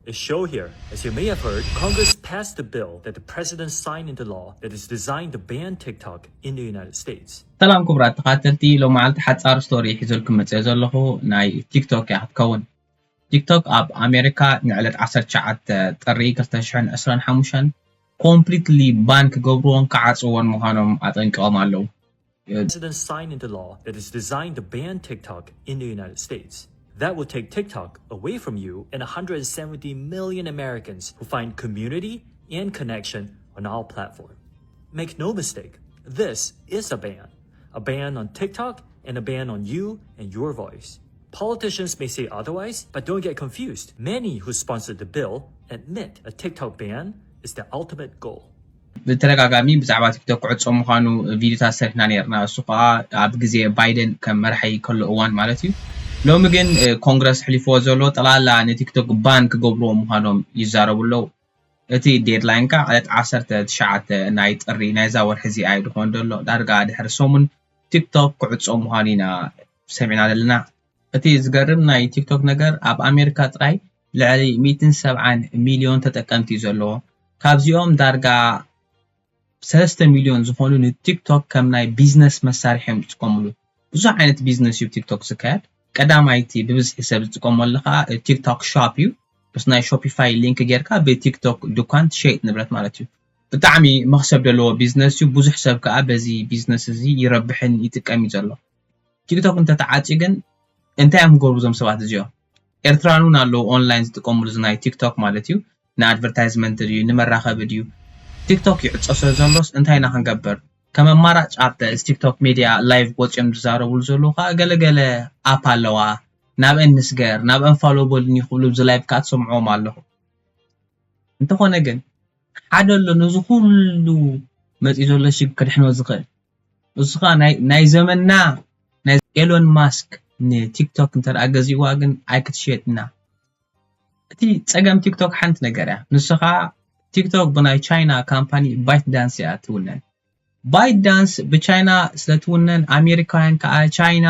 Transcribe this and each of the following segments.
Is show here. As you may have heard, Congress passed a bill that the president signed into law that is designed to ban TikTok in the United States. ሰላም ክቡራት ተኻተልቲ፣ ሎም መዓልቲ ሓጻር ስቶሪ ሒዘልኩም መጽእ ዘለኹ ናይ ቲክቶክ እያ ክትከውን። ቲክቶክ ኣብ ኣሜሪካ ንዕለት ዓሰርተ ትሽዓተ ጥሪ ክልተ ሽሕን ዕስራን ሓሙሽተን ኮምፕሊትሊ ባን ክገብርዎን ክዓጽዎን ምዃኖም ኣጠንቂቖም ኣለዉ። President signed into law that is designed to ban TikTok in the United States. That will take TikTok away from you and one hundred seventy million Americans who find community and connection on our platform. Make no mistake, this is a ban. A ban on TikTok and a ban on you and your voice. Politicians may say otherwise, but don't get confused. Many who sponsored the bill admit a TikTok ban is the ultimate goal. ብተደጋጋሚ ብዛዕባ ቲክቶክ ክዕጾ ምዃኑ ቪዲዮታት ሰሪሕና ነርና። እሱ ከዓ ኣብ ግዜ ባይደን ከም መራሒ ከሎ እዋን ማለት እዩ። ሎሚ ግን ኮንግረስ ሕሊፍዎ ዘሎ ጠቕላላ ንቲክቶክ ባን ክገብርዎ ምዃኖም ይዛረቡ ኣለዉ። እቲ ዴድላይን ከዓ ዕለት ዓሰርተ ትሽዓተ ናይ ጥሪ ናይዛ ወርሒ እዚኣ እዩ ድኾን ዘሎ። ዳርጋ ድሕሪ ሰሙን ቲክቶክ ክዕጾ ምዃኑ ኢና ሰሚዕና ዘለና። እቲ ዝገርም ናይ ቲክቶክ ነገር ኣብ ኣሜሪካ ጥራይ ልዕሊ ሚእትን ሰብዓን ሚልዮን ተጠቀምቲ እዩ ዘለዎ። ካብዚኦም ዳርጋ ሰለስተ ሚልዮን ዝኾኑ ንቲክቶክ ከም ናይ ቢዝነስ መሳርሒ እዮም ዝጥቀምሉ። ብዙሕ ዓይነት ቢዝነስ እዩ ቲክቶክ ዝካየድ። ቀዳማይቲ ብብዝሒ ሰብ ዝጥቀመሉ ከዓ ቲክቶክ ሾፕ እዩ። ምስ ናይ ሾፒፋይ ሊንክ ጌርካ ብቲክቶክ ድኳን ትሸይጥ ንብረት ማለት እዩ። ብጣዕሚ መኽሰብ ዘለዎ ቢዝነስ እዩ። ብዙሕ ሰብ ከዓ በዚ ቢዝነስ እዚ ይረብሕን ይጥቀም እዩ ዘሎ። ቲክቶክ እንተተዓጽዩ ግን እንታይ እዮም ክገብሩ እዞም ሰባት እዚኦም? ኤርትራን እውን ኣለዉ ኦንላይን ዝጥቀምሉ እዚ ናይ ቲክቶክ ማለት እዩ። ንኣድቨርታይዝመንት ድዩ ንመራኸቢ ድዩ? ቲክቶክ ይዕጾ ስለ ዘሎስ እንታይ ኢና ክንገብር? ከም ኣማራጭ ኣብቲ እዚ ቲክቶክ ሜድያ ላይቭ ወጺኦም ዝዛረብሉ ዘለዉ ከዓ ገለገለ ኣፕ ኣለዋ። ናብአን ንስገር፣ ናብአን ፋሎ በሉኒ ክብሉ ኣብዚ ላይቭ ከዓ ትሰምዕዎም ኣለኹ። እንተኾነ ግን ሓደ ኣሎ ነዚ ኩሉ መጺኡ ዘሎ ሽግ ከድሕኖ ዝኽእል። እሱ ከዓ ናይ ዘመንና ናይ ኤሎን ማስክ ንቲክቶክ እንተ ደኣ ገዚእዋ ግን ኣይክትሸጥና። እቲ ጸገም ቲክቶክ ሓንቲ ነገር እያ። ንሱ ከዓ ቲክቶክ ብናይ ቻይና ካምፓኒ ባይት ዳንስ እያ ትውነን። ባይት ዳንስ ብቻይና ስለ ትውነን ኣሜሪካውያን ከዓ ቻይና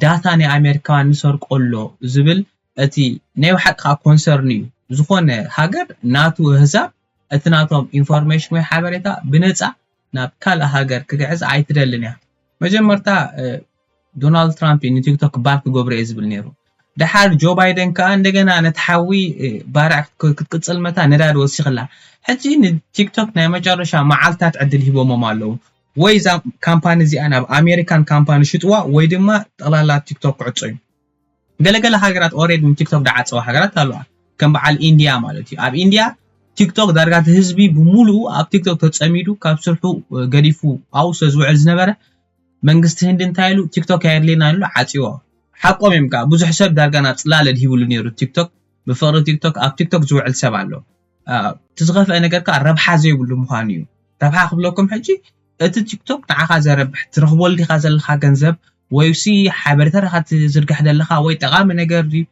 ዳታ ናይ ኣሜሪካውያን ንሰርቆ ኣሎ ዝብል እቲ ናይ ብሓቂ ከዓ ኮንሰርን እዩ። ዝኾነ ሃገር ናቱ ህዛብ እቲ ናቶም ኢንፎርሜሽን ወይ ሓበሬታ ብነፃ ናብ ካልእ ሃገር ክግዕዝ ኣይትደልን እያ። መጀመርታ ዶናልድ ትራምፕ እዩ ንቲክቶክ ባን ክገብሮ እየ ዝብል ነይሩ። ደሓር ጆ ባይደን ከዓ እንደገና ነቲ ሓዊ ባርዕ ክትቅፅል መታ ነዳዲ ወሲኽላ። ሕጂ ንቲክቶክ ናይ መጨረሻ መዓልታት ዕድል ሂቦሞም ኣለዉ። ወይ እዛ ካምፓኒ እዚኣ ናብ ኣሜሪካን ካምፓኒ ሽጥዋ ወይ ድማ ጠቕላላ ቲክቶክ ክዕጾ እዩ። ገለገለ ሃገራት ኦሬዲ ንቲክቶክ ደዓጸዋ ሃገራት ኣለዋ። ከም በዓል ኢንዲያ ማለት እዩ። ኣብ ኢንዲያ ቲክቶክ ዳርጋ እቲ ህዝቢ ብምሉኡ ኣብ ቲክቶክ ተጸሚዱ ካብ ስርሑ ገዲፉ ኣብኡ ስለ ዝውዕል ዝነበረ መንግስቲ ህንዲ እንታይ ኢሉ ቲክቶክ ኣየድልየና ኢሉ ዓጽዎ። ሓቆም እዮም ከዓ ብዙሕ ሰብ ዳርጋ ናብ ጽላለ ድሂብሉ ነይሩ ቲክቶክ። ብፍቕሪ ቲክቶክ ኣብ ቲክቶክ ዝውዕል ሰብ ኣሎ። እቲ ዝኸፍአ ነገር ከዓ ረብሓ ዘይብሉ ምዃኑ እዩ። ረብሓ ክብለኩም ሕጂ እቲ ቲክቶክ ንዓኻ ዘረብሕ ትረኽበሉ ዲኻ ዘለኻ ገንዘብ ወይሲ ሓበሬታ ዲኻ ትዝርግሕ ዘለኻ ወይ ጠቓሚ ነገር ድዩ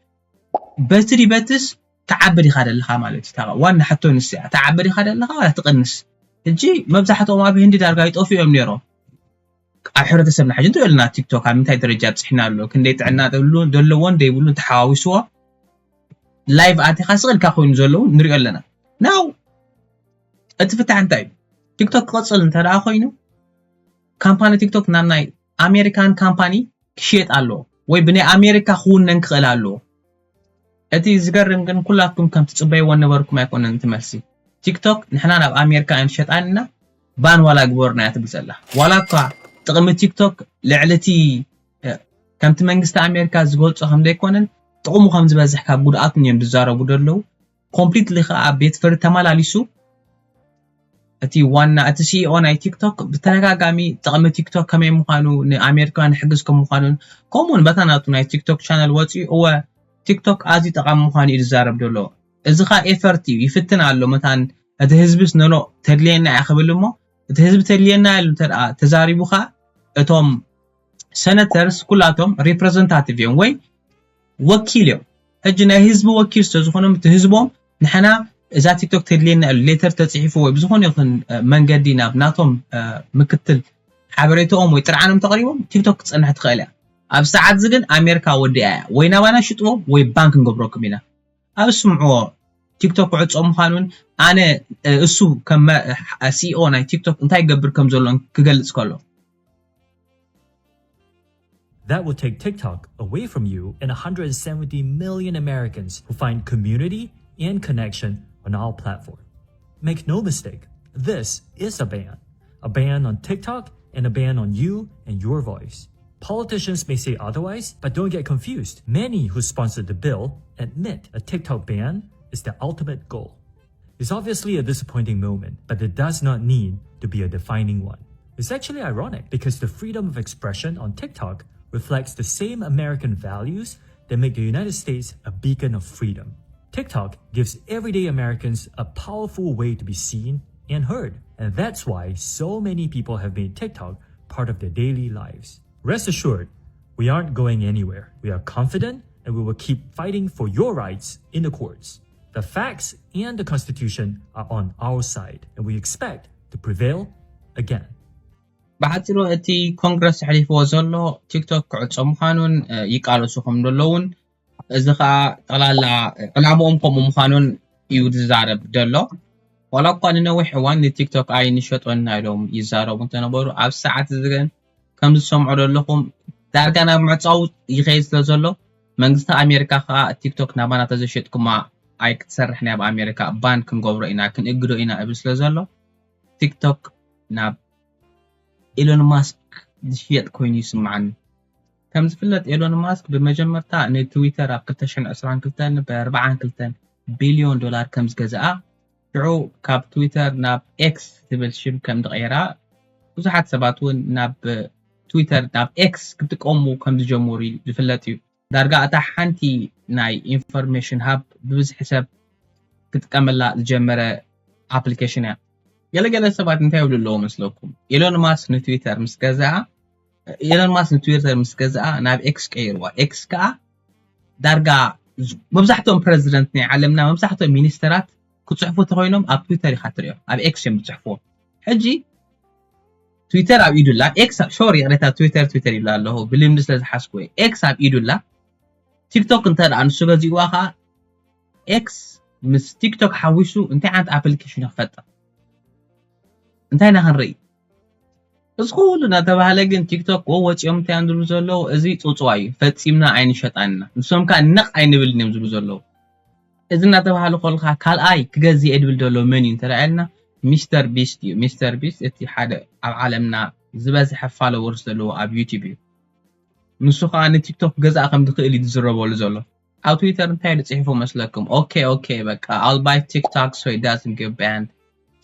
በቲ ድዩ በትስ ትዓቢ ዲኻ ዘለኻ ማለት እዩ። ዋና ሕቶ ንስ እያ ትዓቢ ዲኻ ዘለኻ ዋላ ትቕንስ። ሕጂ መብዛሕትኦም ኣብ ህንዲ ዳርጋ ይጠፍኡ እዮም ነይሮም። ኣብ ሕብረተሰብና ሕጂ ንሪኦ ኣለና ቲክቶክ ኣብ ምንታይ ደረጃ ኣብፅሕና ኣሎ ክንደይ ጥዕና ዘለዎን ዘይብሉን ተሓዋዊስዎ ላይቭ ኣቲኻ ስቕ ኢልካ ኮይኑ ዘለዉ ንሪኦ ኣለና። ናው እቲ ፍታሕ እንታይ እዩ? ቲክቶክ ክቕፅል እንተ ደኣ ኮይኑ ካምፓኒ ቲክቶክ ናብ ናይ ኣሜሪካን ካምፓኒ ክሽየጥ ኣለዎ ወይ ብናይ ኣሜሪካ ክውነን ክኽእል ኣለዎ። እቲ ዝገርም ግን ኩላትኩም ከም ትጽበይዎ ነበርኩም ኣይኮነን እቲ መልሲ። ቲክቶክ ንሕና ናብ ኣሜሪካ ኣይንሸጣን ኢና ባን ዋላ ግበሩና እያ ትብል ዘላ። ዋላ እኳ ጥቕሚ ቲክቶክ ልዕሊ እቲ ከምቲ መንግስቲ ኣሜሪካ ዝገልጾ ከም ዘይኮነን ጥቕሙ ከም ዝበዝሕ ካብ ጉድኣቱን እዮም ዝዛረቡ ዘለዉ። ኮምፕሊትሊ ከዓ ቤት ፍርዲ ተመላሊሱ እቲ ዋና እቲ ሲኢኦ ናይ ቲክቶክ ብተደጋጋሚ ጥቕሚ ቲክቶክ ከመይ ምዃኑ ንኣሜሪካውያን ሕግዝ ከም ምዃኑን ከምኡውን በታ ናቱ ናይ ቲክቶክ ቻነል ወፂኡ እወ ቲክቶክ ኣዝዩ ጠቓሚ ምዃኑ እዩ ዝዛረብ ዘሎ። እዚ ከዓ ኤፈርት እዩ ይፍትን ኣሎ መታን እቲ ህዝብስ ነኖ ተድልየና እያ ክብል እሞ እቲ ህዝቢ ተድልየና ኢሉ እንተ ተዛሪቡ ከዓ እቶም ሰነተርስ ኩላቶም ሪፕረዘንታቲቭ እዮም ወይ ወኪል እዮም። ሕጂ ናይ ህዝቢ ወኪል ስለዝኾኖም እቲ ህዝቦም ንሕና እዛ ቲክቶክ ተድልየና ኢሉ ሌተር ተፅሒፉ ወይ ብዝኾነ ይኹን መንገዲ ናብ ናቶም ምክትል ሓበሬታኦም ወይ ጥርዓኖም ተቕሪቦም ቲክቶክ ክትፀንሕ ትኽእል እያ። ኣብ ሰዓት እዚ ግን ኣሜሪካ ወዲኣ እያ ወይ ናባና ሽጥዎ ወይ ባን ክንገብረኩም ኢና። ኣብ ስምዕዎ ቲክቶክ ክዕጾ ምዃኑን ኣነ እሱ ከም ሲኢኦ ናይ ቲክቶክ እንታይ ይገብር ከም ዘሎን ክገልጽ ከሎ That will take TikTok away from you and one hundred seventy million Americans who find community and connection on our platform. Make no mistake, this is a ban. A ban on TikTok and a ban on you and your voice. Politicians may say otherwise, but don't get confused. Many who sponsored the bill admit a TikTok ban is the ultimate goal. It's obviously a disappointing moment, but it does not need to be a defining one. It's actually ironic because the freedom of expression on TikTok reflects the same American values that make the United States a beacon of freedom. TikTok gives everyday Americans a powerful way to be seen and heard, and that's why so many people have made TikTok part of their daily lives. Rest assured, we aren't going anywhere. We are confident and we will keep fighting for your rights in the courts. The facts and the Constitution are on our side, and we expect to prevail again. ብሓፂሩ እቲ ኮንግረስ ኣሕሊፍዎ ዘሎ ቲክቶክ ክዕፆ ምዃኑን ይቃለሱ ከም ዘለውን እዚ ከዓ ጠቕላላ ዕላምኦም ከምኡ ምዃኑን እዩ ዝዛረብ ዘሎ። ዋላ እኳ ንነዊሕ እዋን ንቲክቶክ ኣይንሸጦን ኢሎም ይዛረቡ እንተነበሩ፣ ኣብ ሰዓት እዚ ግን ከም ዝሰምዖ ዘለኹም ዳርጋ ናብ ምዕፃው ይኸይድ ስለ ዘሎ መንግስቲ ኣሜሪካ ከዓ ቲክቶክ ናባና ተዘሸጥኩማ ኣይክትሰርሕን ኣብ ኣሜሪካ ባን ክንገብሮ ኢና ክንእግዶ ኢና እብል ስለ ዘሎ ቲክቶክ ናብ ኤሎን ማስክ ዝሽየጥ ኮይኑ ይስምዓኒ። ከም ዝፍለጥ ኤሎን ማስክ ብመጀመርታ ንትዊተር ኣብ ክልተ ሽሕን ዕስራን ክልተን ብ ኣርባዓን ክልተን ቢልዮን ዶላር ከም ዝገዝኣ ሽዑ ካብ ትዊተር ናብ ኤክስ ትብል ሽም ከም ዝቐየራ ብዙሓት ሰባት እውን ናብ ትዊተር ናብ ኤክስ ክጥቀሙ ከም ዝጀመሩ ዝፍለጥ እዩ። ዳርጋ እታ ሓንቲ ናይ ኢንፎርሜሽን ሃብ ብብዝሒ ሰብ ክጥቀመላ ዝጀመረ ኣፕሊኬሽን እያ። ገለገለ ሰባት እንታይ ይብሉ ኣለዎ መስለኩም? ኤሎን ማስክ ንትዊተር ምስ ገዝኣ ኤሎን ማስክ ንትዊተር ምስ ገዝኣ ናብ ኤክስ ቀይርዋ። ኤክስ ከዓ ዳርጋ መብዛሕትኦም ፕረዚደንት ናይ ዓለምና መብዛሕትኦም ሚኒስተራት ክፅሕፉ ተኮይኖም ኣብ ትዊተር ኢካ ትሪኦም ኣብ ኤክስ እዮም ዝፅሕፍዎ። ሕጂ ትዊተር ኣብ ኢዱላ ኤክስ ሶሪ ይቅሬታ ትዊተር ትዊተር ይብላ ኣለኹ ብልምዲ ስለ ዝሓዝኩ ኤክስ ኣብ ኢዱላ። ቲክቶክ እንተ ደኣ ንሱ ገዚእዋ ከዓ ኤክስ ምስ ቲክቶክ ሓዊሱ እንታይ ዓይነት ኣፕሊኬሽን ክፈጥር እንታይ ኢና ክንርኢ? እዚ ኩሉ እናተባህለ ግን ቲክቶክ ወ ወፂኦም እንታይ እዮም ዝብሉ ዘለዉ? እዚ ፅውፅዋይ እዩ ፈፂምና ኣይንሸጣንና ንሶም ከዓ ነቕ ኣይንብልን እዮም ዝብሉ ዘለዉ። እዚ እናተባህለ ከልካ ካልኣይ ክገዝእ እየ ድብል ዘሎ መን እዩ እንተደኣ ኢልና ሚስተር ቢስት እዩ። ሚስተር ቢስት እቲ ሓደ ኣብ ዓለምና ዝበዝሐ ፋሎወርስ ዘለዎ ኣብ ዩቲብ እዩ። ንሱ ከዓ ንቲክቶክ ገዛእ ከም ዝኽእል እዩ ዝዝረበሉ ዘሎ። ኣብ ትዊተር እንታይ ኢሉ ፅሒፉ መስለኩም? ኦኬ ኦኬ በቃ I'll buy TikTok so it doesn't get banned።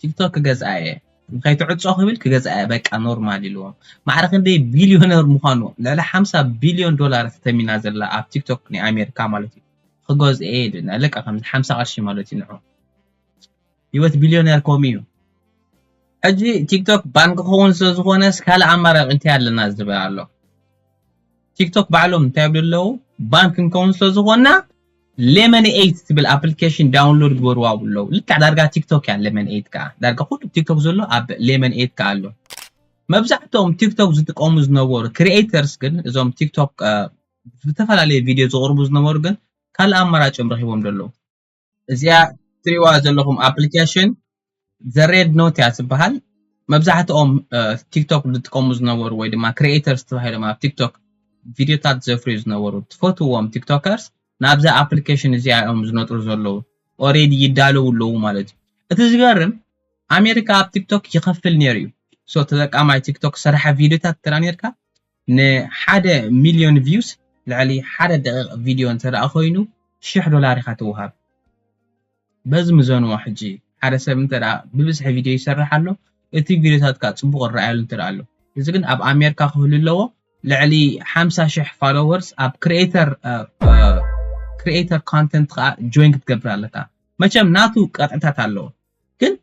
ቲክቶክ ክገዝኣ እየ ንከይትዕፆ ክብል ክገዝኣ እየ በቃ ኖርማል ኢልዎም። ማዕረ ክንደይ ቢልዮነር ምዃኑ ልዕሊ ሓምሳ ቢልዮን ዶላር ተተሚና ዘላ ኣብ ቲክቶክ ናይ ኣሜሪካ ማለት እዩ። ክገዝአ እየ ኢሉ ልቃ ከምዚ ሓምሳ ቅርሺ ማለት እዩ ንዑ። ህይወት ቢልዮነር ከምኡ እዩ። ሕጂ ቲክቶክ ባን ክኸውን ስለ ዝኾነስ ካልእ ኣማራፂ እንታይ ኣለና ዝብል ኣሎ። ቲክቶክ ባዕሎም እንታይ ይብሉ ኣለዉ? ባን ክንከውን ስለ ዝኾንና ሌመን ኤይት ትብል ኣፕሊኬሽን ዳውንሎድ ግበርዋ ኣለዉ። ልክዕ ዳርጋ ቲክቶክ እያ ሌመን ኤይት ከዓ ዳርጋ ኩሉ ቲክቶክ ዘሎ ኣብ ሌመን ኤይት ከዓ ኣሎ። መብዛሕትኦም ቲክቶክ ዝጥቀሙ ዝነበሩ ክሪኤተርስ ግን እዞም ቲክቶክ ዝተፈላለዩ ቪድዮ ዘቕርቡ ዝነበሩ ግን ካልእ ኣማራጭ እዮም ረኪቦም ዘለዉ። እዚኣ ትሪእዋ ዘለኹም ኣፕሊኬሽን ዘ ሬድ ኖት እያ ትበሃል። መብዛሕትኦም ቲክቶክ ዝጥቀሙ ዝነበሩ ወይ ድማ ክሪኤተርስ ተባሂሎም ኣብ ቲክቶክ ቪድዮታት ዘፍርዩ ዝነበሩ ትፈትዎም ቲክቶከርስ ናብዛ ኣፕሊኬሽን እዚኣ እዮም ዝነጥሩ ዘለዉ። ኦሬዲ ይዳለዉ ኣለዉ ማለት እዩ። እቲ ዝገርም ኣሜሪካ ኣብ ቲክቶክ ይኸፍል ነይሩ እዩ። ሶ ተጠቃማይ ቲክቶክ ዝሰርሐ ቪድዮታት እንተ ኔርካ ንሓደ ሚልዮን ቪውስ ልዕሊ ሓደ ደቂቕ ቪድዮ እንተ ደኣ ኮይኑ ሽሕ ዶላር ኢኻ ትወሃብ። በዚ ምዘንዎ ሕጂ ሓደ ሰብ እንተ ደኣ ብብዝሒ ቪድዮ ይሰርሕ ኣሎ እቲ ቪድዮታትካ ጽቡቕ ይረኣየሉ እንተ ደኣ ኣሎ። እዚ ግን ኣብ ኣሜሪካ ክህሉ ኣለዎ። ልዕሊ ሓምሳ ሽሕ ፋሎወርስ ኣብ ክሪኤተር ክሪኤተር ኮንተንት ከዓ ጆይን ክትገብር ኣለካ። መቸም ናቱ ቀጥዕታት ኣለዎ ግን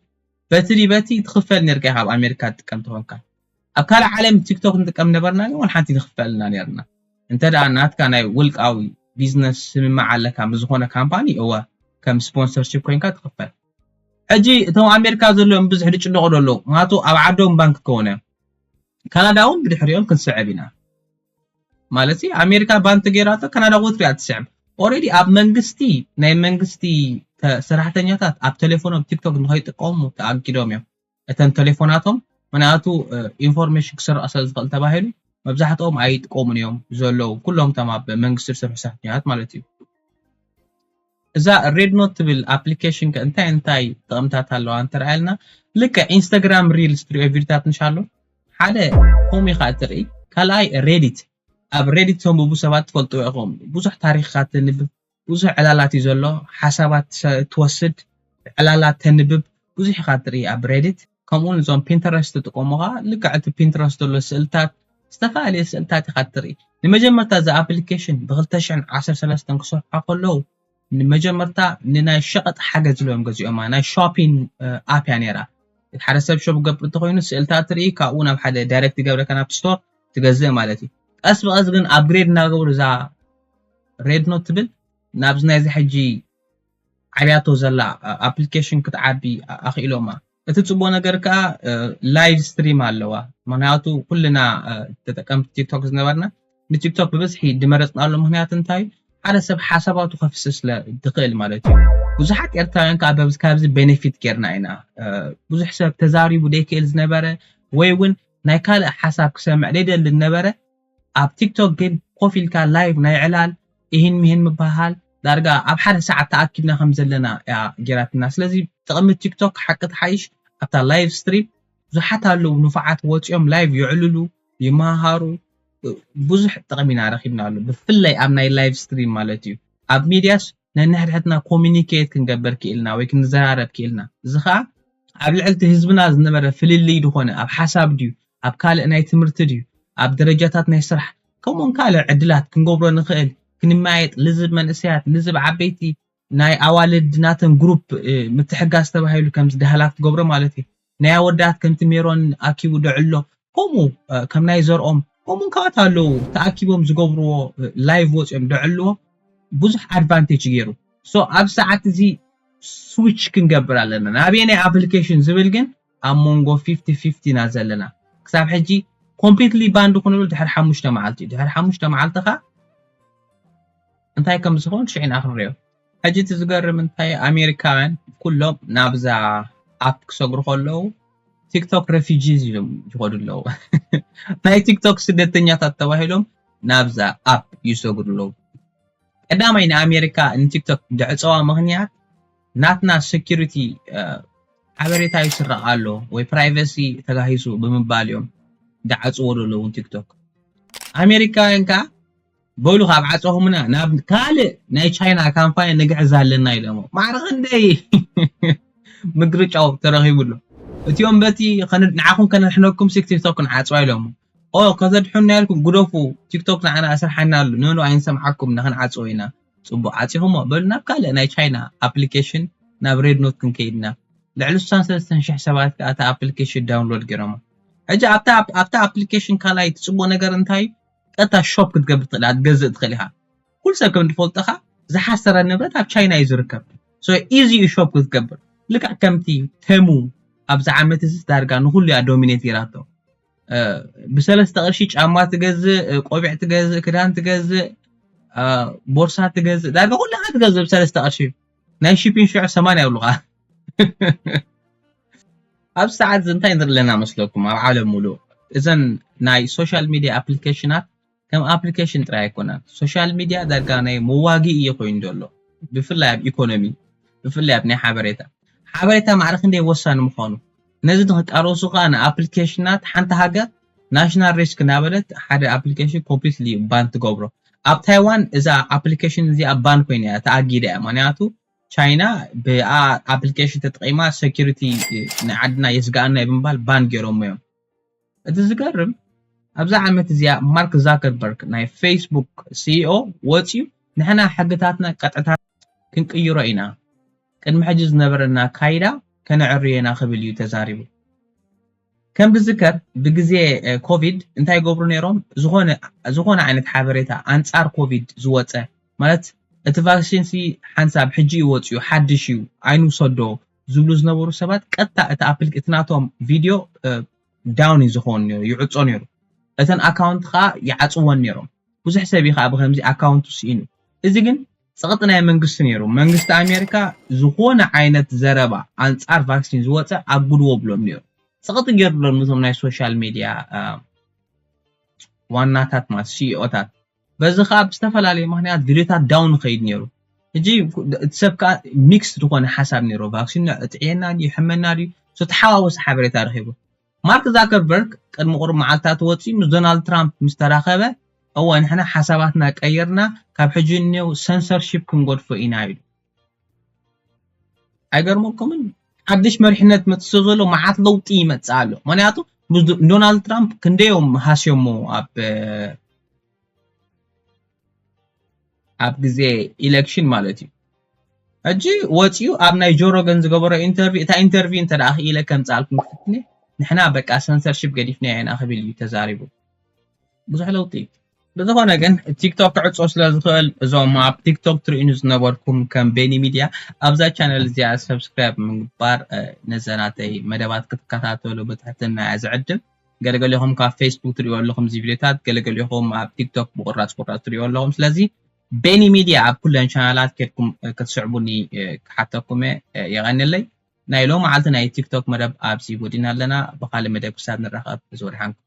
በቲ በቲ ትኽፈል ነርካ ኢኻ ኣብ ኣሜሪካ ትጥቀም ተኾንካ ኣብ ካልእ ዓለም ቲክቶክ ንጥቀም ነበርና ግን ወላ ሓንቲ ንኽፈል ኢና ነርና እንተ ደኣ ናትካ ናይ ውልቃዊ ቢዝነስ ስምምዕ ኣለካ ምስ ዝኾነ ካምፓኒ እወ ከም ስፖንሰርሺፕ ኮይንካ ትኽፈል ሕጂ እቶም ኣሜሪካ ዘለዎም ብዙሕ ዝጭነቑ ዘለዉ ምክንያቱ ኣብ ዓዶም ባንክ ከሆነ ካናዳ እውን ብድሕሪኦም ክንስዕብ ኢና ማለት ኣሜሪካ ባን ተገይራቶ ካናዳ ወትሪ እያ ትስዕብ Already ኣብ መንግስቲ ናይ መንግስቲ ሰራሕተኛታት ኣብ ቴሌፎኖም ቲክቶክ ንኸይጥቀሙ ተኣጊዶም እዮም። እተን ቴሌፎናቶም ምክንያቱ ኢንፎርሜሽን ክስረቕ ስለ ዝኽእል ተባሂሉ መብዛሕትኦም ኣይጥቀሙን እዮም ዘለዉ፣ ኩሎም እቶም ኣብ መንግስቲ ዝሰርሑ ሰራሕተኛታት ማለት እዩ። እዛ ሬድ ኖት ትብል ኣፕሊኬሽን ከ እንታይ እንታይ ጥቕምታት ኣለዋ እንተረኣየልና፣ ልክዕ ኢንስታግራም ሪልስ ትሪኦ ቪዲዮታት ንሻሎ ሓደ ከምኡ ኢኻ እትርኢ። ካልኣይ ሬዲት፣ ኣብ ሬዲት ተንብቡ ሰባት ትፈልጥዎ ኢኹም። ብዙሕ ታሪኽካ ተንብብ፣ ብዙሕ ዕላላት እዩ ዘሎ። ሓሳባት ትወስድ፣ ዕላላት ተንብብ፣ ብዙሕ ኢኻ ትርኢ ኣብ ሬዲት። ከምኡውን እዞም ፒንተረስት ትጥቀሙ ኸዓ ልክዕ እቲ ፒንተረስት ዘሎ ስእልታት፣ ዝተፈላለየ ስእልታት ኢኻ ትርኢ። ንመጀመርታ እዛ ኣፕሊኬሽን ብ2013 ክሰርሓ ከለዉ ንመጀመርታ ንናይ ሸቐጥ ሓገዝ ኢሎም ገዚኦማ፣ ናይ ሾፒንግ ኣፕ እያ ነይራ። ሓደ ሰብ ሸብ ገብር እንተኮይኑ ስእልታት ትርኢ፣ ካብኡ ናብ ሓደ ዳይሬክት ይገብረካ ናብቲ ስቶር ትገዝእ ማለት እዩ። ቀስ ብቐስ ግን ኣፕግሬድ እናገበሩ እዛ ሬድ ኖት ትብል ናብዚ ናይዚ ሕጂ ዓብያቶ ዘላ ኣፕሊኬሽን ክትዓቢ ኣኽኢሎማ። እቲ ጽቡቕ ነገር ከኣ ላይቭ ስትሪም ኣለዋ። ምክንያቱ ኩልና ተጠቀምቲ ቲክቶክ ዝነበርና ንቲክቶክ ብብዝሒ ድመረጽናሉ ምክንያት እንታይ ሓደ ሰብ ሓሳባቱ ከፍስስ ስለ ድኽእል ማለት እዩ። ብዙሓት ኤርትራውያን ከዓ በብዚ ካብዚ ቤኔፊት ጌርና ኢና። ብዙሕ ሰብ ተዛሪቡ ደይክእል ዝነበረ ወይ እውን ናይ ካልእ ሓሳብ ክሰምዕ ደይደሊ ዝነበረ ኣብ ቲክቶክ ግን ኮፍ ኢልካ ላይቭ ናይ ዕላል ኢሂን ሚሂን ምባሃል ዳርጋ ኣብ ሓደ ሰዓት ተኣኪብና ከም ዘለና እያ ጌራትና። ስለዚ ጥቕሚ ቲክቶክ ሓቂ ተሓይሽ ኣብታ ላይቭ ስትሪም ብዙሓት ኣለዉ ንፉዓት ወፂኦም ላይቭ የዕልሉ ይመሃሃሩ ብዙሕ ጥቕሚ ኢና ረኺብናሉ ብፍላይ ኣብ ናይ ላይቭ ስትሪም ማለት እዩ ኣብ ሚድያስ ነንሕድሕድና ኮሚኒኬት ክንገብር ክኢልና ወይ ክንዘራረብ ክኢልና እዚ ከዓ ኣብ ልዕልቲ ህዝብና ዝነበረ ፍልልይ ዝኾነ ኣብ ሓሳብ ድዩ ኣብ ካልእ ናይ ትምህርቲ ድዩ ኣብ ደረጃታት ናይ ስራሕ ከምኡውን ካልእ ዕድላት ክንገብሮ ንኽእል ክንመያየጥ ልዝብ መንእሰያት ልዝብ ዓበይቲ ናይ ኣዋልድ ናተን ግሩፕ ምትሕጋዝ ተባሂሉ ከምዚ ዳህላክ ትገብሮ ማለት እዩ ናይ ኣወዳት ከምቲ ሜሮን ኣኪቡ ደዕሎ ከምኡ ከም ናይ ዘርኦም ከምኡ እንካባት ኣለዉ ተኣኪቦም ዝገብርዎ ላይቭ ወፂኦም ደዕልዎ ብዙሕ ኣድቫንቴጅ ገይሩ ሶ ኣብ ሰዓት እዚ ስዊች ክንገብር ኣለና ናበየናይ ኣፕሊኬሽን ዝብል ግን ኣብ መንጎ ፊፍቲ ፊፍቲ ኢና ዘለና ክሳብ ሕጂ ኮምፕሊትሊ ባንድ ኩንሉ ድሕሪ ሓሙሽተ መዓልቲ እዩ ድሕሪ ሓሙሽተ መዓልቲ ኸ እንታይ ከም ዝኸውን ሽዒ ኢና ክንሪኦ ሕጂ እቲ ዝገርም እንታይ ኣሜሪካውያን ኩሎም ናብዛ ኣፕ ክሰግሩ ከለዉ ቲክቶክ ሬፊጂስ እዮም ይኸዱ ኣለዉ ናይ ቲክቶክ ስደተኛታት ተባሂሎም ናብዛ ኣፕ ይሰግሩ ኣለዉ ቀዳማይ ንኣሜሪካ ንቲክቶክ ድዕፀዋ ምክንያት ናትና ሴኪሪቲ ሓበሬታ ይስረቕ ኣሎ ወይ ፕራይቨሲ ተጋሂሱ ብምባል እዮም ድዓፅዎ ዘለዉ ቲክቶክ ኣሜሪካውያን ከዓ በሉ ካብ ዓፀኹምና ናብ ካልእ ናይ ቻይና ካምፓኒ ንግዕዝ ኣለና ኢሎሞ ማዕረ ክንደይ ምግርጫው ተረኺቡሉ እቲኦም በቲ ንዓኹም ከነድሕነኩም ሲ ቲክቶክ ክንዓፅዋ ኢሎሞ ኦ ከተድሕኑና ኢልኩም ግደፉ ቲክቶክ ንዓና ኣስርሓና ኣሉ ኖኖ ኣይንሰምዓኩም ንክንዓፅዎ ኢና ፅቡቅ ዓፂኹሞ በሉ ናብ ካልእ ናይ ቻይና ኣፕሊኬሽን ናብ ሬድ ኖት ክንከይድና ልዕሊ 63 ሺሕ ሰባት ከዓ እቲ ኣፕሊኬሽን ዳውንሎድ ገይሮሞ ሕጂ ኣብታ ኣብታ ኣፕሊኬሽን ካልኣይ እቲ ፅቡቅ ነገር እንታይ እዩ ቀጥታ ሾፕ ክትገብር ትኽእል ክትገዝእ ትኽእል ኢኻ ኩሉ ሰብ ከም ዝፈልጦኻ ዝሓሰረ ንብረት ኣብ ቻይና እዩ ዝርከብ so ኢዚ እዩ ሾፕ ክትገብር ልክዕ ከምቲ ተሙ ኣብዚ ዓመት እዚ ዳርጋ ንኩሉ እያ ዶሚኔት ገይራቶ ብሰለስተ ቅርሺ ጫማ ትገዝእ ቆቢዕ ትገዝእ ክዳን ትገዝእ ቦርሳ ትገዝእ ዳርጋ ኩልኻ ትገዝእ ብሰለስተ ቅርሺ ናይ ሺፒን ሽዑ ሰማንያ ይብሉኻ ኣብ ሰዓት እዚ እንታይ ንርኢ ኣለና መስለኩም ኣብ ዓለም ሙሉእ እዘን ናይ ሶሻል ሚድያ ኣፕሊኬሽናት ከም ኣፕሊኬሽን ጥራይ ኣይኮነን ሶሻል ሚድያ ዳርጋ ናይ መዋግኢ እዩ ኮይኑ ዘሎ ብፍላይ ኣብ ኢኮኖሚ ብፍላይ ኣብ ናይ ሓበሬታ ሓበሬታ ማዕረ ክንደይ ወሳኒ ምዃኑ ነዚ ንክቃለሱ ከዓ ንኣፕሊኬሽናት ሓንቲ ሃገር ናሽናል ሪስክ እናበለት ሓደ ኣፕሊኬሽን ኮምፕሊትሊ ባን ትገብሮ ኣብ ታይዋን እዛ ኣፕሊኬሽን እዚኣ ባን ኮይና እያ ተኣጊዳ እያ ምክንያቱ ቻይና ብኣ ኣፕሊኬሽን ተጠቒማ ሴኪሪቲ ንዓድና የስግኣና እዩ ብምባል ባን ገይሮሞ እዮም እቲ ዝገርም ኣብዛ ዓመት እዚኣ ማርክ ዛከርበርግ ናይ ፌስቡክ ሲኢኦ ወፂኡ ንሕና ሕግታትና ቀጥታት ክንቅይሮ ኢና ቅድሚ ሕጂ ዝነበረና ካይዳ ከነዕርዮ ኢና ክብል እዩ ተዛሪቡ ከም ዝዝከር ብግዜ ኮቪድ እንታይ ይገብሩ ነይሮም ዝኾነ ዓይነት ሓበሬታ ኣንፃር ኮቪድ ዝወፀ ማለት እቲ ቫክሲን ሲ ሓንሳብ ሕጂ እዩ ወፂኡ ሓድሽ እዩ ኣይንውሰዶ ዝብሉ ዝነበሩ ሰባት ቀጥታ እቲ ኣፕል እቲ ናቶም ቪድዮ ዳውን እዩ ዝኸውን ነይሩ ይዕፆ ነይሩ እተን ኣካውንት ከዓ ይዓፅወን ነይሮም ብዙሕ ሰብ እዩ ከዓ ብከምዚ ኣካውንቱ ስኢኑ እዚ ግን ጸቕጢ ናይ መንግስቲ ነይሩ። መንግስቲ ኣሜሪካ ዝኾነ ዓይነት ዘረባ ኣንጻር ቫክሲን ዝወፀ ኣጉድዎ ብሎም ነይሩ። ጸቕጢ ገይሩሎም ነቶም ናይ ሶሻል ሚድያ ዋናታት ማለት ሲኢኦታት። በዚ ከዓ ብዝተፈላለየ ምክንያት ቪድዮታት ዳውን ይኸይድ ነይሩ። ሕጂ እቲ ሰብ ከዓ ሚክስ ዝኾነ ሓሳብ ነይሩ። ቫክሲን እጥዕየና ድዩ ሕመና ድዩ ተሓዋወሰ ሓበሬታ ረኪቡ። ማርክ ዛከርበርግ ቅድሚ ቁሩብ መዓልታት ወፂኡ ምስ ዶናልድ ትራምፕ ምስ ተራኸበ፣ እወ ንሕና ሓሳባትና ቀይርና፣ ካብ ሕጂ እኔው ሰንሰርሺፕ ክንገድፎ ኢና ኢሉ። ኣይገርመኩምን? ሓድሽ መሪሕነት መፅእ ዘሎ መዓት ለውጢ ይመፅእ ኣሎ። ምክንያቱ ምስ ዶ- ዶናልድ ትራምፕ ክንደዮም ሃስዮሞ ኣብ ኣብ ግዜ ኢሌክሽን ማለት እዩ። ሕጂ ወፂኡ ኣብ ናይ ጆ ሮገን ዝገበሮ ኢንተርቪው፣ እታ ኢንተርቪው እንተ ደኣ ክኢለ ከምፅኣልኩም ክትትኒ፣ ንሕና በቃ ሰንሰርሺፕ ገዲፍና ኢና ክብል እዩ ተዛሪቡ። ብዙሕ ለውጢ እዩ። ብዝኾነ ግን ቲክቶክ ክዕፆ ስለ ዝኽእል እዞም ኣብ ቲክቶክ ትርእዩኒ ዝነበርኩም ከም ቤኒ ሚድያ ኣብዛ ቻነል እዚኣ ሰብስክራይብ ምግባር ነዘናተይ መደባት ክትከታተሉ ብትሕትና እያ ዝዕድም። ገለገሊኹም ካብ ፌስቡክ ትሪኦ ኣለኹም እዚ ቪድዮታት፣ ገለገሊኹም ኣብ ቲክቶክ ብቁራፅ ቁራፅ ትሪኦ ኣለኹም። ስለዚ ቤኒ ሚድያ ኣብ ኩለን ቻናላት ኬድኩም ክትስዕቡኒ ክሓተኩም እየ። የቐንለይ። ናይ ሎም መዓልቲ ናይ ቲክቶክ መደብ ኣብዚ ወዲና ኣለና። ብካልእ መደብ ክሳብ ንራኸብ ዝወድሓንኩም።